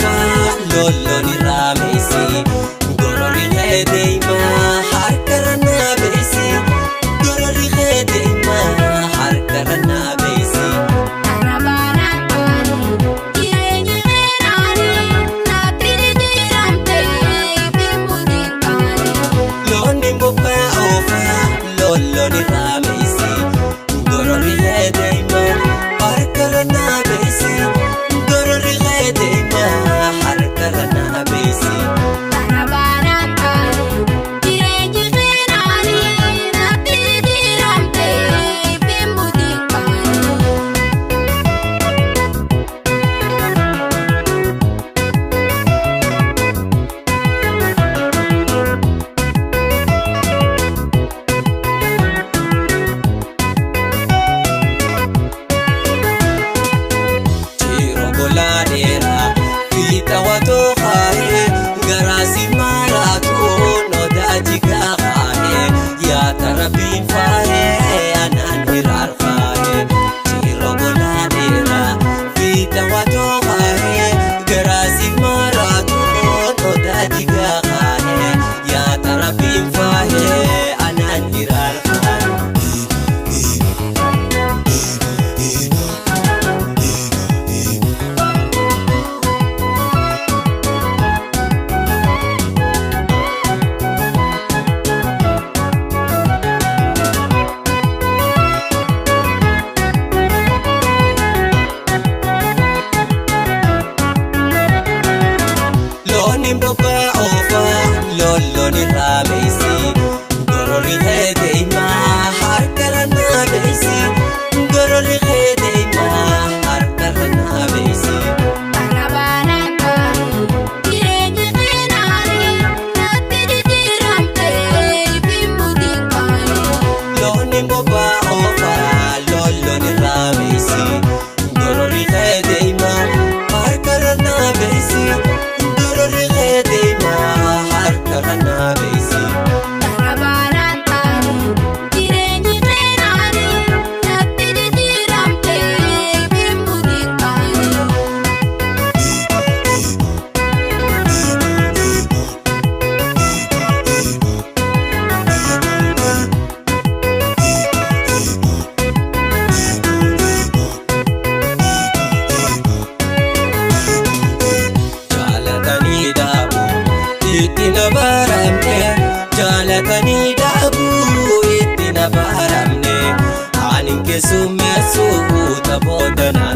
oofaa lolloon irraa meessi gororri kee deemaa harka rannaa beessi gororri kee deemaa harka rannaa beessi. Loonni bobbaa oofaa lolloon irraa meessi gororri kee deemaa harka rannaa beessi gororri kee deemaa harka rannaa beessi. Yeroo golaa dheeraa fiixa watoo kaa'ee garaa si maraatu nodaa jigaa kaa'ee yaata rabbiin faayee anaan hiraar kaa'ee. Yeroo golaa dheeraa fiixa watoo kaa'ee garaa si maraatu nodaa jigaa kaa'ee yaata rabbiin faayee anaan hiraar kaa'ee. Loonni bobbaa oofaa lolloon irraa meessi gororri kee deemaa harka rannaa beessi gororri kee deemaa harka rannaa beessi. Loonni bobbaa oofaa lolloon irraa meessi gororri kee deemaa harka rannaa beessi gororri kee deemaa harka rannaa beessi. Jaalatanii dhaabuu itti na baramne jaalatanii dhaabuu itti na baramne ani keessummeessuu taphoota na